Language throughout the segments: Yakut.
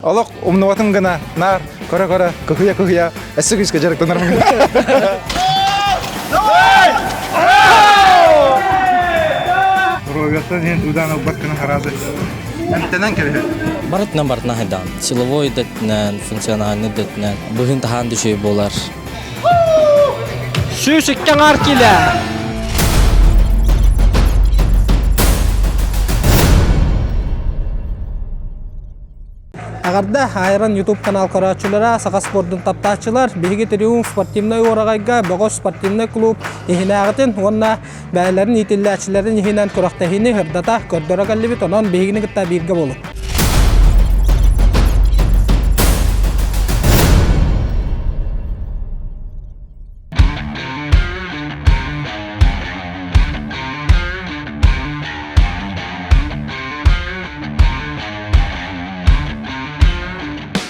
Олох умнубатым гына наар көрө-көрө кыһыйа-кыһыйа өссө күүскэ дьарыктанарым Доруобуйаттан иһин удаан ылбат гына хараады. Эмтэнэн кэбиһэр. Барытынан барытынан хайдаан. Силовой дэтинэн, функциональный дэтинэн, быһын таһаан дүшүй болар. 102 аҥаар киилэ. Аҕарда Айрон YouTube канал көрөөччүлэрэ, саха спордун таптааччылар, биһиги Триумф спортивнай уораҕайга Бөҕөс спортивнай клуб иһинээҕитин уонна бэйэлэрин иитиллээччилэрин иһинэн күрэхтэһиини сырдата, көрдөрө кэллибит. Онон биһигини кытта бииргэ буолуҥ.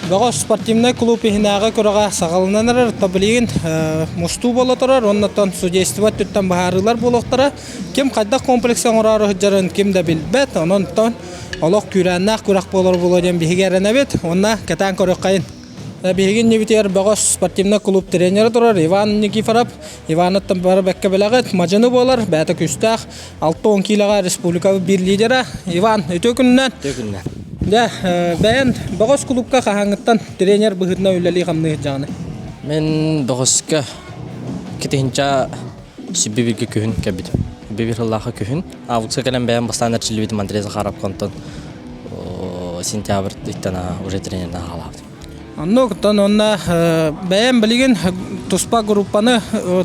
Бөҕө спортивнай клуб иһинээҕи күрэҕэ саҕаланан эрэр. Билигин мустуу буола турар уонна судейство өттүттэн быһаарыылар буолуохтара. Ким хайдах комплекс оҥороору сылдьарын ким да билбэт. Онон олох күүрээннээх күрэх буолар буолуо диэн биһиги эрэнэбит. Уонна кэтээн көрүөххэйин. Биһиги иннибитигэр бөҕөс спортивнай клуб тренерэ турар Иван Никифоров. Иванаттан бары бэккэ билэҕит. Мадьыны буолар, бэйэтэ күүстээх. 60 киилэҕэ республика биир лидера. Иван, үтүө күнүнэн. Үтүө күнүнэн. Дьэ, бэйэн бөҕөс клубка хаһааҥҥыттан тренер быһыытынан үлэлии хамныы сылдьаҕыный? Мен бөҕөскө китиһинча сибби бирге күһүн кэлбитим. Бибир сыллаахы күһүн. Августка кэлэн бэйэм бастаан эрчиллибитим Андрей Захаров онтон сентябрь ыйтан уже тренерден хаалаабытым. Оннук, онно бэйэм билигин туспа группаны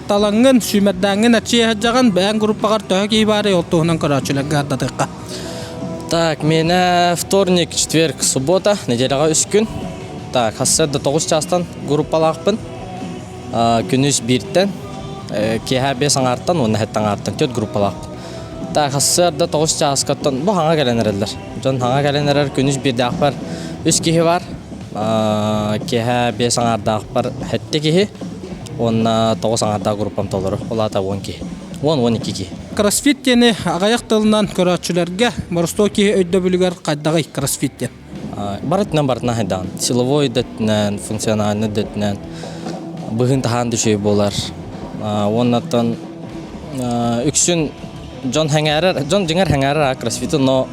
талаҥҥын, сүүмэрдээҥҥин эрчийэ сылдьаҕын, бэйэҥ группаҕар төһө киһи баарый ол туһунан көрөөччүлэргэ ардатыахха. Так, миэнэ вторник, четверг, суббота, неделяҕа үс күн. Так, сарсыарда 9 чаастан группалаахпын. Күнүс бииртэн, киэһэ 5 аҥаартан уонна сэттэ аҥаартан төрт группалаахпын. Так, сарсыарда 9 чааскаттан бу хаҥа кэлэн эрэллэр. Дьон хаҥа кэлэн эрэр күнүс биирдээхпэр үс киһи бар. Киэһэ 5 аҥаардаахпар сэттэ киһи уонна 9 аҥаардаах группам толору. Ол аата 10 киһи. 10-12 киһи. Кроссфит диэни аҕыйах тылынан көрөөччүлэргэ боростуой киһи өйдөбүлүгэр хайдаҕый кроссфит диэн? Барытынан барытынан хайдаҕын. Силовой да өттүнэн, функциональный да өттүнэн быһыын таһаан да үчүгэй буолар. Уоннаттан үксүн дьон сэҥээрэр, дьон дьиҥэр сэҥээрэр аа кроссфиты, но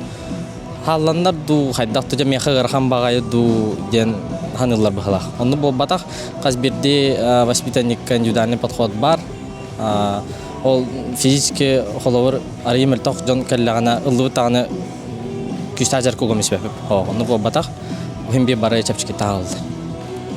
хаалланнар дуу, хайдах да дьэ миэхэ ыарахан баҕайы дуу диэн саныыллар быһыылаах. Оннук буолбатах, хас биирдии воспитанникка индивидуальный подход баар. Ол физически холобур арыйы мөлтөх дьон кэллэҕинэ ыллыбыт даҕаны күүстээх дьарык угум испэппит. Оннук буолбатах. Иһин биир бары чэпчэки таһаллар.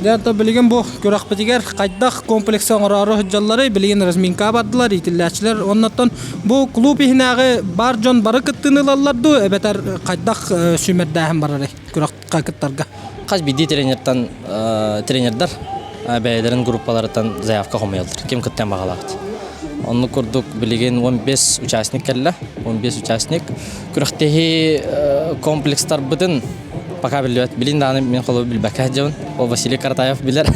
Дьэ, билигин бу күрэхпитигэр хайдах комплексы оҥороору сылдьалларый? Билигин разминка бардылар, иитиллээччилэр. Оннуттан бу клуб иһинээҕи бар дьон бары кыттыыны ылаллар дуу, эбэтэр хайдах сүүмэрдээһин барарый күрэххэ кыттарга? Хас биирдии тренертан тренердар бэйэлэрин группаларыттан заявка хомуйаллар. Ким кыттыан баҕалаабыт. Оннук курдук билигин 15 участник кэллэ. 15 участник. Күрэхтэһии комплекстарбытын пока биллибэт. Билин даҕаны мин холобур билбэккэ сылдьабын. Ол Василий Каратаев билэр.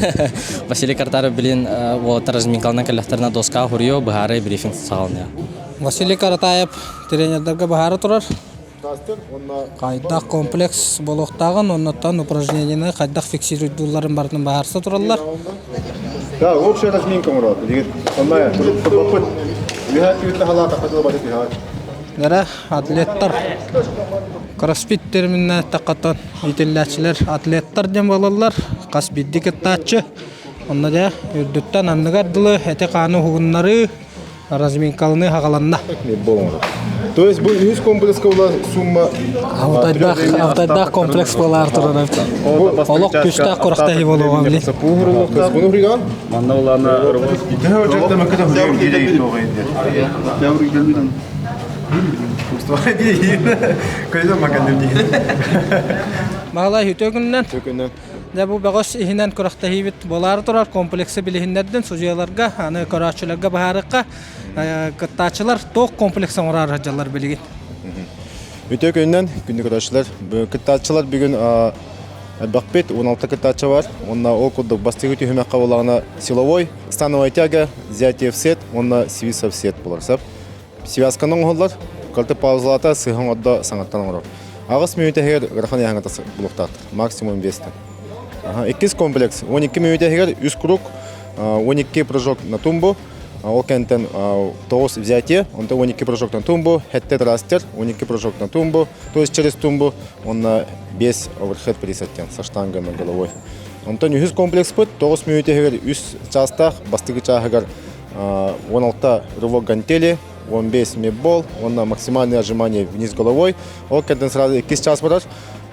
Василий Каратаев билин уолаттар разминкалынан кэллэхтэринэ доскаҕа хуруйуо, быһаарыы брифинг саҕаланыа. Василий Каратаев тренердарга быһаара турар. Хайдах комплекс буолуохтааҕын, оннуттан упражнениены хайдах фиксируйдуулларын барытын быһаарса тураллар. Да, общая разминка оҥорот. Нэрэ атлеттар кроссфит терминнэ таххаттан иитиллээччилэр атлеттар диэн буолаллар. Хас биирдии кыттааччы онно дьэ үрдүттэн анныгар дылы эти-хааны уһугуннарыы разминкаланыы хаҕаланна. То есть бу үһүс комплекска була сумма Алтайдаах Алтайдаах комплекс буолаар турар эбит. Олох күүстээх курахтаһыы буолуоҕа били. Буну хуриган? Манна улаана Баһылай үтүө күнүнэн. Дьэ бу бөҕөс иһинэн күрэхтэһиибит буолаары турар комплексы билиһиннэрдин судьуйаларга, аны көрөөччүлэргэ быһаарыахха. Кыттааччылар туох комплекс оҥороору сылдьаллар билигин? Үтүө күнүнэн күндү көрөөччүлэр. Кыттааччылар бүгүн элбэхпит, 16 кыттааччы бар. Уонна ол курдук бастакы түһүмэххэ буоллаҕына силовой, становая тяга, взятие в сет уонна свисов сет буолар. Связканы оҥоһуллар, кылты паузалата сыһан ордо саҥаттан оҥорор. Аҕыс мүнүүтэ иһигэр ыарахан ыйааһыҥҥа тахсар булуохтаахтар. Максимум вестен. Иккис комплекс 12 мүнүүтэ иһигэр үс круг, 12 прыжок на тумбу, ол кэнниттэн 9 взятие, онтон 12 прыжок на тумбу, хэттэ трастер, 12 прыжок на тумбу, то есть через тумбу, уонна 5 оверхед присадтен со штангой над головой. Онтон үһүс комплекспыт 9 мүнүүтэ иһигэр үс чаастаах, бастакы чааһыгар 16 рывок гантели, 15 медбол, уонна максимальное отжимание вниз головой. Ол кэнниттэн сразу иккис час барар.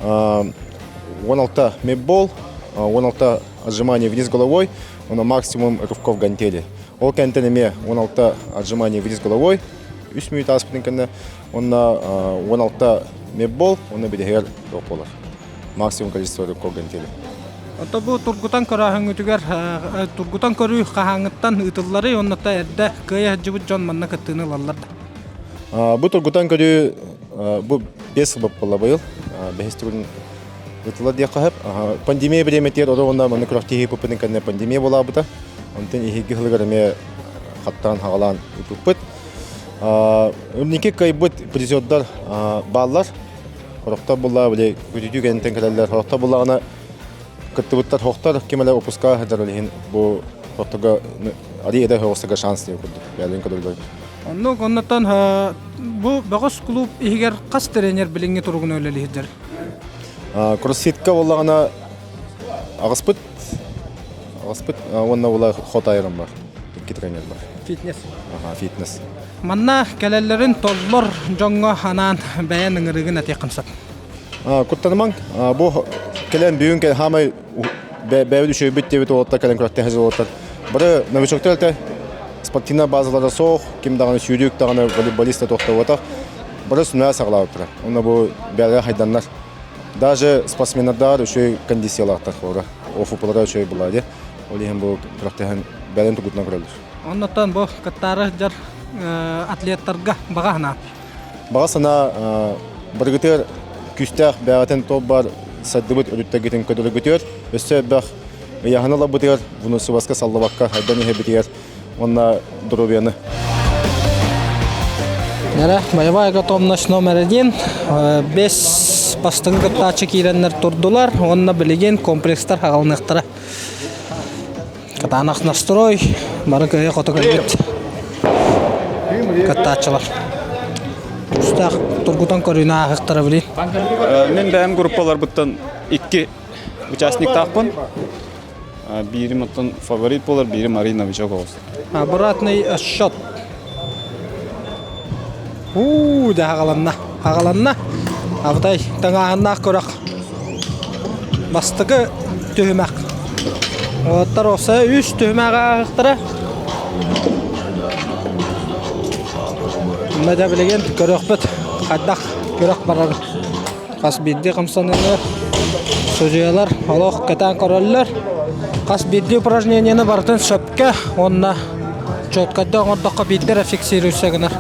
16 медбол, 16 отжимание вниз головой, уонна максимум рывков гантели. Ол кэнниттэн эмиэ 16 отжимание вниз головой, үс мүнүүтэ ааспытын кэннэ уонна 16 медбол, уонна бүтэһигэр туох буолар. Максимум количество рывков гантели. Ото бу тургутан көрөөһүҥҥүтүгэр тургутан көрүү хаһааҥҥыттан ыытылларый уонна эрдэ кыайа сылдьыбыт дьон манна кыттыыны ылаллар да? Бу тургутан көрүү бу биэс сыл буолла быйыл. Бэһис төгүлүн ыытыллар диэххэ сөп. Пандемия бириэмэтигэр ору уонна маннык күрэхтэһии ыыппыппытын кэннэ пандемия буолаабыта. Онтон иһиги сылыгар эмиэ хаттаан хаҕалаан ыыппыппыт. Инники кыайбыт призердар бааллар. Сорохтор буллаҕа били күтүтүү кэнниттэн кэлэллэр. Сорохтор буллаҕына кыттыбыттар хохтор ким эле выпуска сылдьар иһин бу хохторго арый эдэр оҕустарга шанс диэн курдук бэйэлэрин көрөллөр. Оннук оннуттан бу бөҕөс клуб иһигэр хас тренер билиҥҥи туругун үлэлиир сылдьар? Кроссфитка буоллаҕына аҕыспыт аҕыспыт уонна була хот айрон бар. Икки тренер бар. Фитнес. Аха, фитнес. Манна кэлэллэрин толлор дьоҥҥо анаан бэйэн ыҥырыгын этиэххин сөп. Куттанымаҥ. Бу кэлэн бүгүн хаамай бэйэбит үчүгэйбит диэбит уолаттар кэлэн күрэхтэһэ сылдьаллар. Бары новичоктар этэ спортивнай базалара суох, ким даҕаны сүүрүүк даҕаны волейболист да туохтабатах. Бары сүнньүнэн саҕалаабыттара. Онно бу бэйэлэрэ хайданнар. Даже спортсменнардаҕар үчүгэй кондициялаахтар холобура. ОФП-лара үчүгэй буолла дии. Ол иһин бу күрэхтэһэн бэйэлэрин тугутунан көрөллөр. Оннуттан бу кыттаары сылдьар атлеттарга баҕа санаа. Баҕа санаа барыгытыгар күүстээх бэйэҕитин туох баар сайдыбыт өрүттэргитин көдөргүтүөр, өссө элбэх ыйааһыны ыларбытыгар, выносливостка саллыбакка хайдан иһэрбитигэр уонна доруобуйаны. Нэрэ, боевая готовность номер один. Бес бастыҥ кыттааччы киирэннэр турдулар уонна билигин комплекстар хаҕалыныахтара. Кытаанах настрой, бары кыайа хото кэлбит кыттааччылар. Тустаах тургутан көрүүнү ааһыктара билин. Мен бэйэм группаларбыттан икки участниктаахпын. Биирим оттон фаворит буолар, биирим Марина новичок оҕус. Обратный счет. Уу, да хаҕаланна. Хаҕаланна. Абытай таҥааһыннаах көрөх. Бастакы түһүмэх. Уолаттар уопсайа үс түһүмэх ааһыахтара. Онно дьэ билигин көрүөхпүт хайдах күрэх барарын. Хас биирдии хамсаныыны судьуйалар олох кэтээн көрөллөр. Хас биирдии упражнениены барытын сөпкө уонна четкайда оҥордоххо биирдэ эрэ фиксируйса гынар.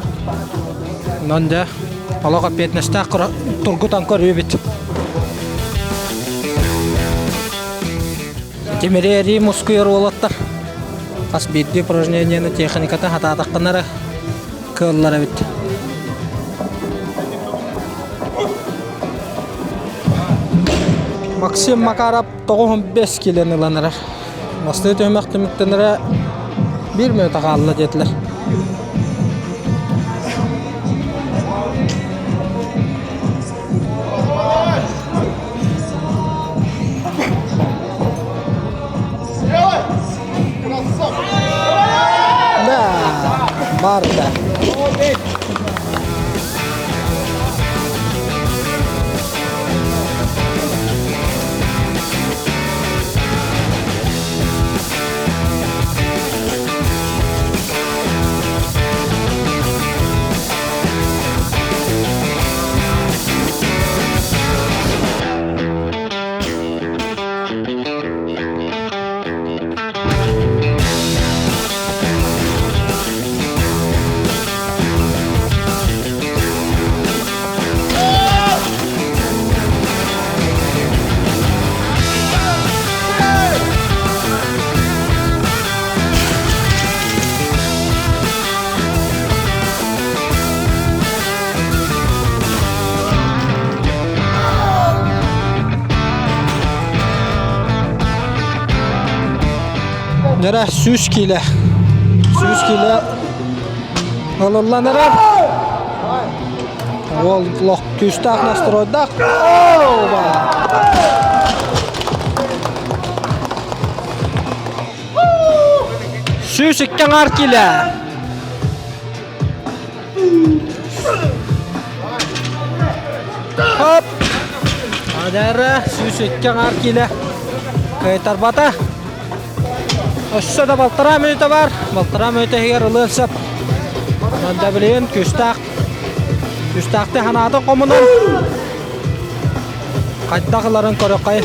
Онон дьэ олох эппиэтинэстээх тургутан көрүүбүт. Тимири эрии мускуйар уолаттар хас биирдии упражнениены техниката хатаатаххына эрэ кыаллар эбит. Максим Макаров 95 килени ылан эрэр. Бастыы түһүмэх түмүктэнэрэ биир мүнүүтэ хаалла диэтилэр. Да, бар да. Дьэрэ 100 киилэ. 100 киилэ ылыллан эрэр. Уол лох күүстээх настройдаах. 102 аҥаар киилэ. Хоп! Адара 102 аҥаар киилэ кыайтарбата. Өссө да балтараа мүнүүтэ бар. Балтараа мүнүүтэ иһигэр ылыан сөп. Онон билигин күүстээх күүстээхтик санаатын хомунан хайдах ыларын көрөххөй.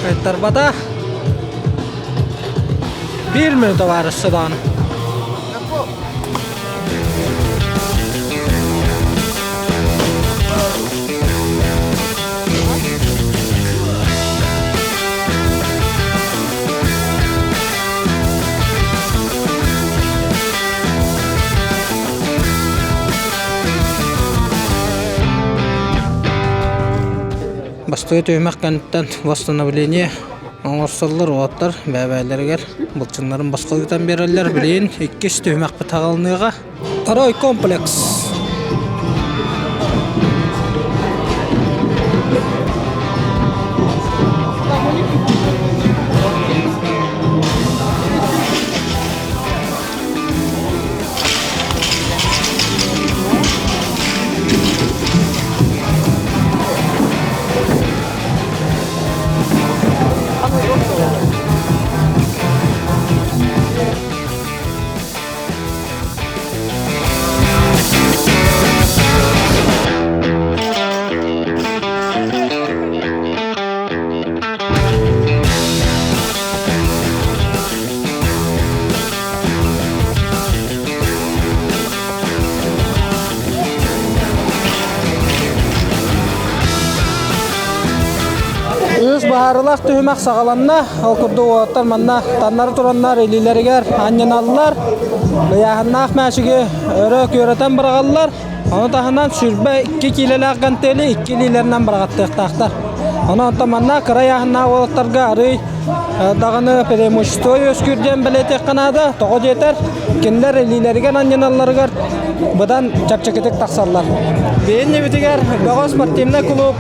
Кыайтарбата. Биир мүнүүтэ баар өссө даҕаны. Бастакы түһүмэх кэнниттэн восстановление оҥорсоллор уолаттар бэйэ-бэйэлэригэр былчыҥнарын босхо ыытан биэрэллэр. Билигин иккис түһүмэхпит аҕалыныаҕа. Второй комплекс. Үс баһаарылаах түһүмэх саҕаланна. Ол курдук уолаттар манна таннары тураннар илиилэригэр анньыналлар. Ыйааһыннаах мээчиги өрө күөрэтэн быраҕаллар. Ону таһынан 22 киилэлээх гантели икки илиилэринэн быраҕаттыахтаахтар. Онон онтон манна кыра ыйааһыннаах уолаттарга арыый даҕаны преимущество үөскүүр диэн бэлиэтиэххэ наада. Тоҕо диэтэр, кинилэр илиилэригэр анньыналларыгар быдан чэпчэкитик тахсаллар. Биһиннибитигэр Бөҕө спортивнай клуб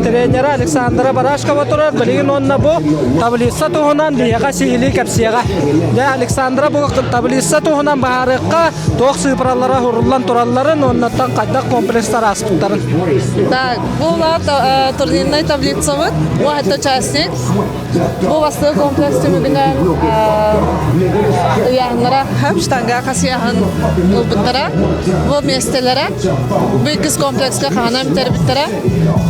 тренера Александра Барашкова турар. Билигин уонна бу таблица туһунан биһиэхэ сиһилии кэпсиэҕэ. Дьэ, Александра бу таблица туһунан быһаарыахха туох сыыпаралара уруллан туралларын уоннаттан хайдах комплекстар ааспыттарын. Так, бу турнирнай таблицабыт. Бу это участник. Бу бастакы комплекс түмүгүнэн ыйааһыннара штанга хасыйаһын ылбыттара. Бу миэстэлэрэ. Бу иккис комплекска хаһан эмтэрбиттэрэ.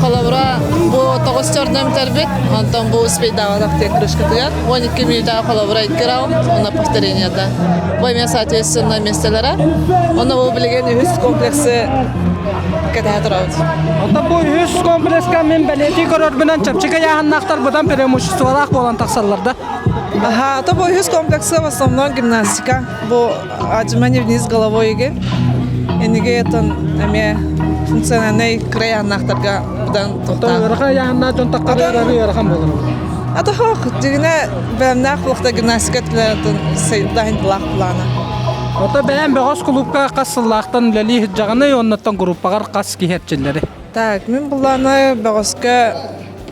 Холобура, бу тоҕус чорну эмтэрбит, онтон бу успейдаабатах диэн крышкатыгар. 12 мүнүүтэҕэ холобура икки раунд, уонна повторениета. Бу эмиэ соответственно миэстэлэрэ. Онно бу билигин үһүс комплексы кэтэһэ турабыт. Оттон бу үһүс комплекска мин бэлиэтии көрөрбүнэн чэпчэки ыйааһыннаахтар быдан преимуществолаах буолан тахсаллар да. Ага, то бу үһүс комплекска в основном гимнастика. Бу отжимание вниз головой иги. Эниги этон эмиэ функциональный кыра ыйааһыннаахтарга быдан Оттон ыарахан ыйааһыннаах дьон таххарыгар ыарахан буолар. А то хох, дьигинэ бэлэмнээх буолуохта гимнастика өттүлэрин сайдаһын былаах плана. Ото бэйэм бөҕөс кулуупка хас сыллаахтан үлэлии сылдьаҕыный, оннуттан группаҕар хас киһи эрчиллэри? Так, мин былаана бөҕөскө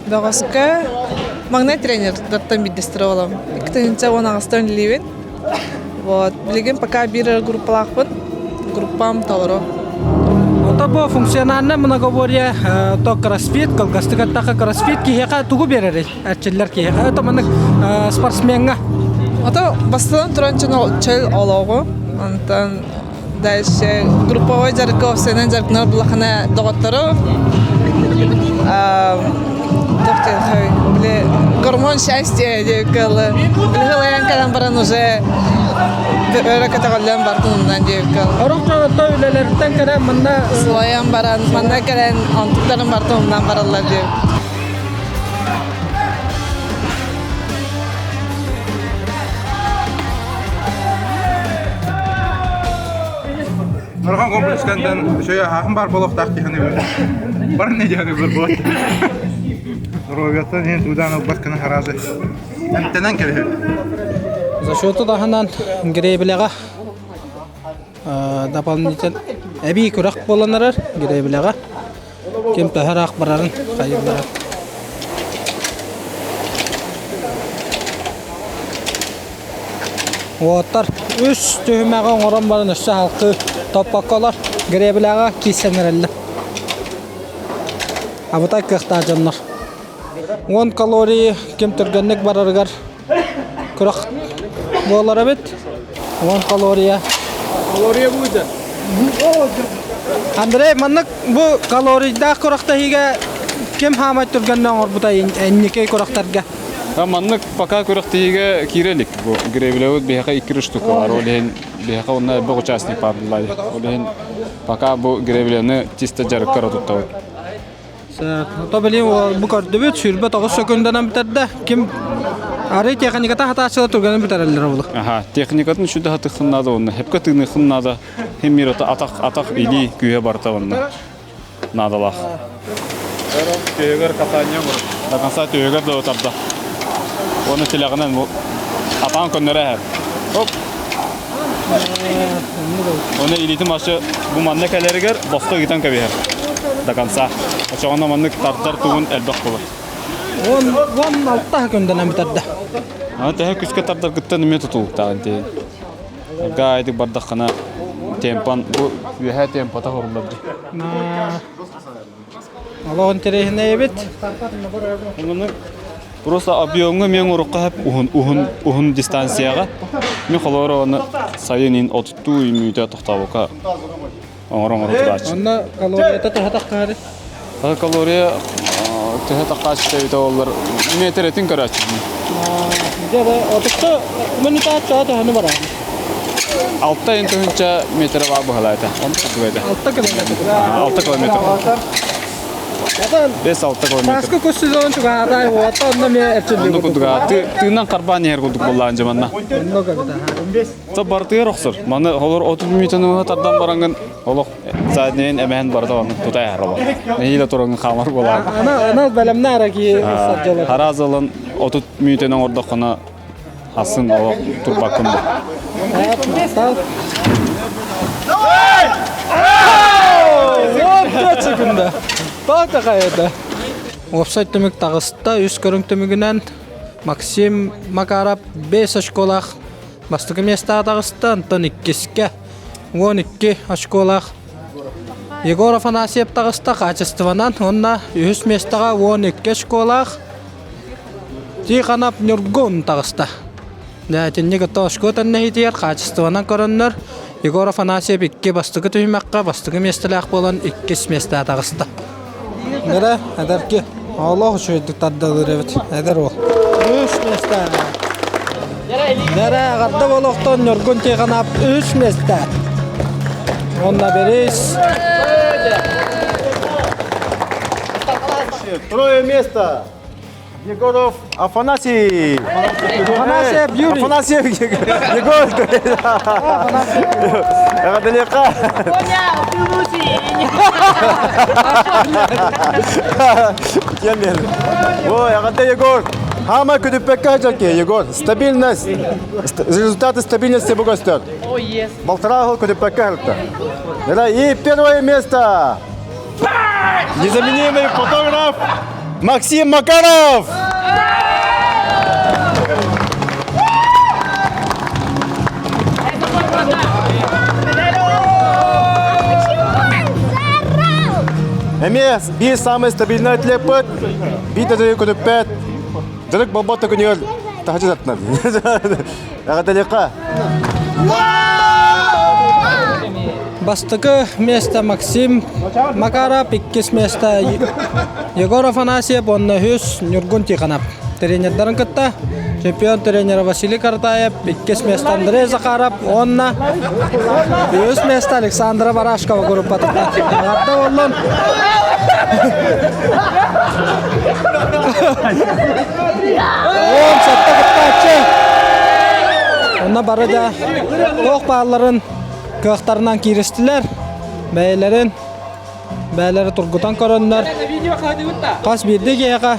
бөҕөскө маҥнай тренердартан биирдэстэрэ буолам. 2018 үлэлиибин. Вот, билигин пока биир группалаахпын. Группам толору. Ото бу функциональное многоборье то кроссфит, кылгастык эттэххэ кроссфит киһиэхэ тугу биэрэрий? Эрчиллэр киһиэхэ. Это маннык спортсмеҥҥа. Ото бастатан туран чөл олоҕу, онтон дальше групповой дьарыкка овсенан дьарыктанар булахана доҕоттору били гормон счастья диэбиккэ били кэлэн баран уже өрө көтөҕүллэн бардын диэбиккэ Орох дьонотто үлэлэриттэн кэлэн манна сылайан баран манна кэлэн онтуктарын бартын умнан бараллар диэбит. Норхан комплекскантан үчүгэй аһаахын баар буолуохтаах дии Барын не диһаны буолбут. Здоровьяттан иһин туудаан ылбат гына хараазы. Эмтэнэн кэбиһэр. Зачету таһынан гребляҕа дополнительно эбии күрэх буолан эрэр гребляҕа. Ким төһө ыраах барарын хайыыллара. Уолаттар үс түһүмэҕи оҥорон баран өссө халкы топпокколор гребляҕа киирсэн эрэллэр. Абытай кыахтаах дьоннор. Уон калорийы ким түргэнник барарыгар күрэх буолар эбит. Уон калория. Калория будет. Андрей, маннык бу калорийдаах күрэхтэһиигэ ким хаамай түргэнник оҥорбута инники күрэхтэргэ? Маннык пока күрэхтэһиигэ киирэ илик. Бу гребелевут биһиэхэ икки штука бар. Ол иһин биһиэхэ онно элбэх участник баар буллай. Ол иһин пока бу гребелены чисто дьарыккар туттабыт. То били бу көрдүбүт 29 сөкүндэнэн бүтэрдэ. Ким арый техниката хатааччылар түргэнин бүтэрэллэр ол. Аха, техникатын үшүдэ хатыххын наада онно. Хепке тыыныххын наада. Хим мир атах атах илии күүһэ барта онно. Наадалаах. Түһүгэр катание До конца түһүгэр да тарда. Оны тилэҕинэн атаан көннөрө эһэр. Оп. Оны илиитин машы бу манна кэлэригэр босто ыытан кэбиһэр. До конца. Очоҕуна маннык тардар тугун элбэх буолар. Уон уон алта күндэнэн бүтэрдэ. Аны төһө күскэ тардаргыттан эмиэ тутулуктаах инти. Гаайдык бардаххына темпан бу үөһээ темпата хоруллар дии. Олох интэриэһинэй эбит. Онно просто объемҥа мен урукка хап уһун уһун уһун дистанцияҕа мен холоро оны сайын ин отуттуу мүйтэ тохтообука оҥоро оҥоро турааччы. Онно калорията төһө таххаары? Калория төһө таххааччы эбитэ оллар метр этин көрөөччү. Дьэ, отукка минута чаа төһөнү барар? Алта ин тыһынча метр баа быһалаата. Он курдук Алта километр. 6 километр. 5-6 километр. Сааскы кус сезонун чугаһатай уота онно эмиэ эрчиллии Онно курдук тыынан карбаан иһэр курдук буоллаан дьаманна. Онно кэбитэ. То бартыгар охсор. Маны холор 30 мүнөтөн тардан барангын олох заднейин эмэһин барыта оннук тута иһэр олох. Нэһиилэ турангын хаамар буолаан. Ана ана бэлэмнэ араки саржалар. Харазалан 30 мүнөтөн оҥордоххуна Асын олох турбаккын бу. Секунда. Бата хайда. Уопсай түмүк таҕыста үс көрүҥ түмүгүнэн Максим Макаров 5 очколаах бастакы миэстэҕэ таҕыста, онтон иккискэ 12 очколаах Егор Афанасьев таҕыста хаачыстыбанан уонна үһүс миэстэҕэ 12 очколаах Тихонов Ньургун таҕыста. Итинник очко тэннэһиитигэр хаачыстыбанан көрөннөр Егор Афанасьев икки бастакы түһүмэххэ бастакы миэстэлээх буолан иккис миэстэҕэ таҕыста. Нэрэ, эдэрки олох үчүгэйдик тардалыыр эбит. Эдэр уол. Үс миэстэ. Нэрэ, эҕэрдэ буолуохтун Ньургун Тихонов үс миэстэ. Уонна Берис. Второе место. Егоров Афанасий. Афанасьев Юрий. Афанасьев Егор. Эҕэрдэлиэххэ. Киэн Ой, эҕэрдэ Егор. Хама күдүппэккэ сылдьар Егор. Стабильность. Результаты стабильности бу көстөр. Полтора жыл күдүппэккэ сылтар. И первое место. Незаменимый фотограф Максим Макаров! Эмиэ биир самый стабильный атлеппыт, биир да көтүппэт, дьарык болбот күнүгэр таһычы саттынар. Эҕэрдэлиэххэ! Бастакы миэстэ Максим Макаров, иккис миэстэ Егор Афанасьев уонна үһүс Ньургун Тихонов. Тренердарын кытта чемпион тренера Василий Картаев, иккис миэстэ Андрей Захаров уонна үһүс миэстэ Александра Барашкова группатыттан. Эҕэрдэ буоллун! 17 кыттааччы. Онно бары да туох баалларын. кыахтарынан кииристилэр. Бэйэлэрин бэйэлэри тургутан көрөннөр хас биирдии киһиэхэ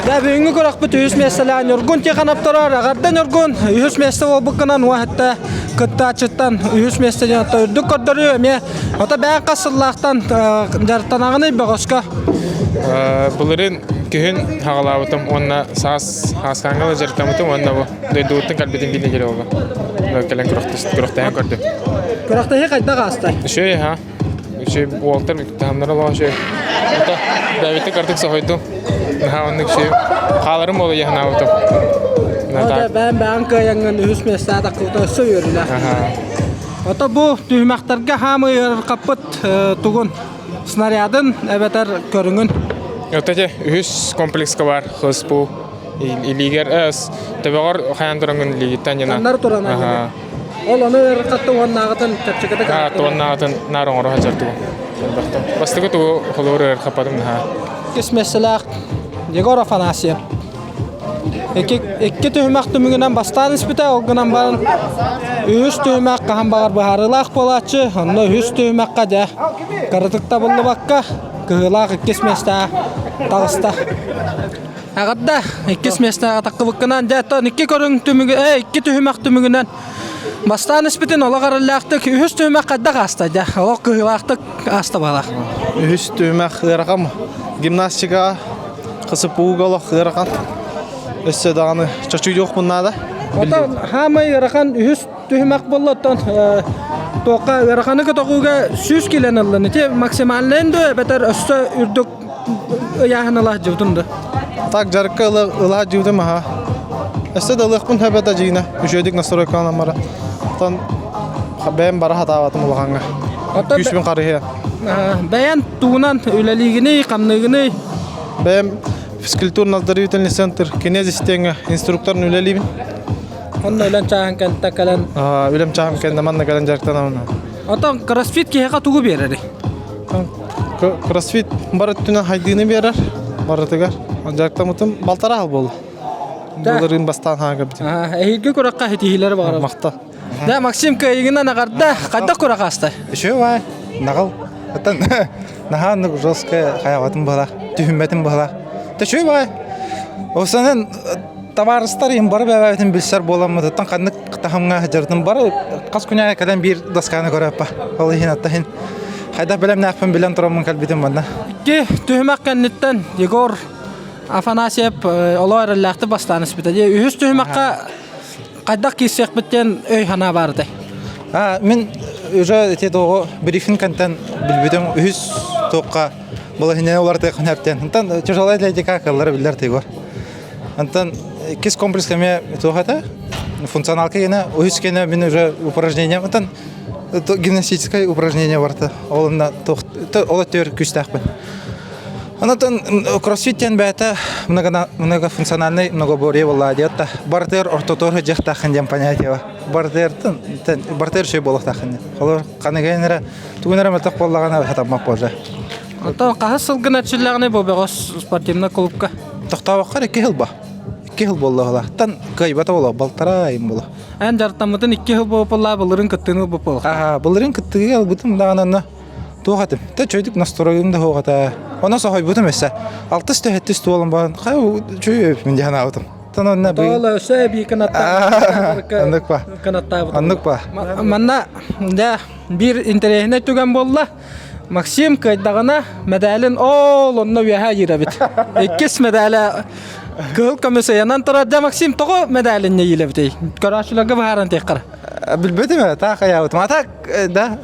Дэ бүгүҥҥү күрэхпит үһүс миэстэлээх Ньургун Тихонов турар. Эҕэрдэ Ньургун! Үһүс миэстэ буолбуккунан уоһатта кыттааччыттан үһүс миэстэ диэн үрдүк көрдөрүү эмиэ ото бэйэҥ хас сыллаахтан дьарыктанаҕыный бөҕөскө? Былырыын күһүн хаҕалаабытым уонна саас ааскааҥҥа дьарыктаммытым уонна бу дойдубуттан кэлбитим биир нэдиэлэ буолла. Кэлэн күрэхтэһэн көрдүм. Күрэхтэһии хайдах ааста? Үчүгэй аһа. Үчүгэй уолтар таһымнара олоҕо үчүгэй. Ото бэйэбиттэн кырдык соһуйдум. Наһаа оннук үчүгэй. Хааларым буола дьаһанаабытым. Бэйэм бэйэм кыайаҥҥын үһүс миэстэҕэ тахсыбыта өссө үөрүүлээх. Ото бу түһүмэхтэргэ хаамыы ыарырҕаппыт тугун? Снарядын эбэтэр көрүҥүн? Ото те үһүс комплекска бар хыспу илиигэр төбөҕөр хайан тураҥын илиигиттэн яна. Таннар туран Ол ону ыарырҕатты уоннааҕытын чэпчэкитик уоннааҕытын наар оҥоро сылдьар тугу. Бастакы тугу холобур ыарырҕаппатым наһаа. Иккис миэстэлээх Егор Афанасьев. Икки, икки түһүмэх түмүгүнэн бастаан испитэ, ол гынан баран үһүс түһүмэх хаһан баҕар быһаарыылаах буолааччы, онно үһүс түһүмэххэ дьэ кыратык табыллыбакка кыһыылаах иккис миэстэҕэ таҕыста. Эҕэрдэ иккис миэстэҕэ таххыбыккынан дьэ оттон икки көрүҥ түмүгү э икки түһүмэх түмүгүнэн бастаан испитин олох эрэллээхтик үһүс түһүмэх хайдах ааста дьэ олох кыһыылаахтык ааста баҕалаах. Үһүс түһүмэх ыарахан гимнастика ХСПУга олох ыарахан өссө даҕаны чочуйуохпун наада. Оттон хаамай ыарахан үһүс түһүмэх буолла оттон туохха ыараханы көтөҕүүгэ 100 килен ыллын ити максимальнайын дуо эбэтэр өссө үрдүк ыйааһын ыла сылдьыбытын да? Так жарыкка ыла сылдьыбытым аха. Өссө да ылыахпын сөп этэ дьиҥинэ. Үчүгэйдик настройкаланан бара. Оттон бэйэм бара сатаабатым улахаҥҥа. Күүспүн харыһыа. Бэйэн тугунан үлэлиигиний, хамныыгыный? Бэйэм физкультурно-оздоровительный центр кинезистеҥҥэ инструкторын үлэлиибин. Онно үлэн чааһын кэнтэ кэлэн? Үлэм чааһым кэннэ манна кэлэн дьарыктанабын. Оттон кроссфит киһиэхэ тугу биэрэрий? Кроссфит бар өттүнэн хайдыыны биэрэр барытыгар. Дьарыктаммытым балтараа сыл буолла. Былырыын бастаан хаан кэлбитим. Эһиилги күрэххэ ситиһиилэри баҕарабын. Махтал. Да, Максим кыайыгынан аҕарда. Хайдах күрэх ааста? Үчүгэй баай. Наҕыл. Оттон наһаа оннук жесткая хайаҕатын быһалаах, түһүммэтин быһалаах. Үчүгэй баай. Осанан табаарыстар им бары бэбэбитин билсэр буоламмытыттан ханнык таһымҥа сылдьарытын бары хас күнэ кэлэн биир досканы көрөппө. Ол иһин аттаһын хайдах бэлэмнээхпин билэн тураммын кэлбитим манна. Икки түһүмэх кэнниттэн Егор Афанасьев олоо эрэллээхтик бастаан испитэ. Үһүс түһүмэххэ хайдах киирсиэхпит диэн өй санаа баар этэй? А, мин уже эти тоҕо брифинг кэнтэн билбитим үһүс туохха балаһыйнаны уларытыаххын сөптөн. Онтон тяжелая атлетика кыллара биллэр тыгор. Онтон иккис комплекс эмиэ туох этэ? Функционалка гена үһүс гена мин уже упражнение онтон гимнастическое упражнение барта. Ол онно ол өттүгэр күүстээхпин. Онтон кроссфит диэн бэйэтэ многофункциональный многоборье буолла диэт бартер ортотуор дьахтаахын диэн понятие бартертан бартер шөй буолуохтаахын диэн. Холор ханыгайын эрэ тугун эрэ мөлтөх буоллаҕына хатаммат буолла. Оттон хаһыс сылгын эрчиллэҕиний бу бөҕөс спортивнай клубка? Тохтообокко икки сыл ба. Икки сыл буолла Тан кыайбата буолла балтараа айым буолла. Эн дьарыктаммытын икки сыл буолла былырын кыттыыны ылбыт буолла. Аа, былырын кыттыыга ылбытым даҕаны онно туох этим. Тэ чөйдүк настройум да суох этэ. Онно соһуйбутум өссө. Алтыс төһөттүс туолан баран, хай чөй мин диэн аабытым. Тон онно Тоол өссө эбии Аннык ба. кынаттаабыт. Аннык ба. Манна дьэ биир интэриэһинэй түгэн буолла. Максим кыайдаҕына мэдээлин ол онно үөһэ иирэбит. Иккис мэдээлэ кыһыл көмүс ыйанан турар. Дьэ Максим тоҕо мэдээлин иилэбитий? Көрөөччүлэргэ быһааран тиэххэр. Билбэтим ээ, таах айаабытым. А так, да,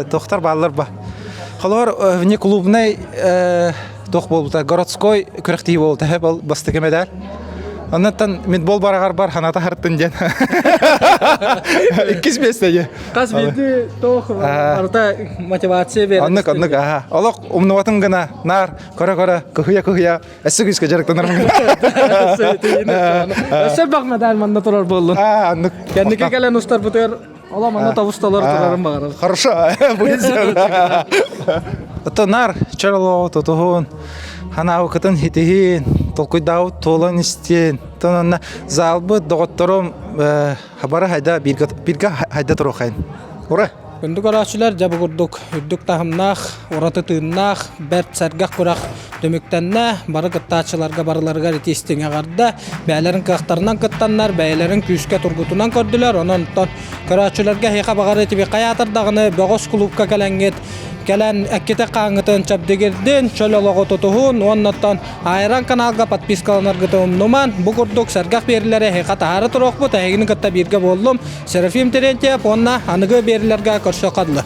тохтор бааллар ба. Холобур, внеклубный туох буолбута, городской күрэхтии буолбута, ол бастакы медаль. Оннуттан мидбол бараҕар бар ханата хартын диэн. Иккис миэстэ дии. Хас биирдии туох барыта мотивация берет. Оннук, оннук, аха. Олох умнубатым гына, наар көрө-көрө, кыһыйа-кыһыйа, өссө күүскэ дьарыктанарым гына. Өссө бах медаль манна турар буоллун. Аа, оннук. Кэнники кэлэн устарбытыгар ола манна тобус толору турарын баҕарабын. Хорошо, будет сделано. Оттон наар чөл олоҕу тутуһун, ханаабыкытын хитиһин, толкуйдаабыт туолан истин. Оттон онно залбыт доҕотторум бары хайда бииргэ хайда туруохайын. Ура! Күндү көрөөччүлэр, дьэ бу курдук үрдүк таһымнаах, ураты тыыннаах, бэрт сэргэх күрэх түмүктэннэ. Бары кыттааччыларга барыларыгар ити истиҥ эҕэрдэ. Бэйэлэрин кыахтарынан кыттаннар, бэйэлэрин күүскэ тургутунан көрдүлэр. Онон көрөөччүлэргэ эһиэхэ баҕар итиби хайаатар даҕаны бөҕөс кулуупка кэлэҥҥит кэлэн эккитэ хааҥҥытын чэбдигирдин, чөл олоҕу тутуһун уоннаттан Айран каналга подпискаланаргытын умнуман, бу курдук сэргэх биэрилэри эһиэхэ таһаара туруохпут, эһигини кытта бииргэ буоллум. Серафим Терентьев уонна аныгы биэрилэргэ көрсүөххэ дылы.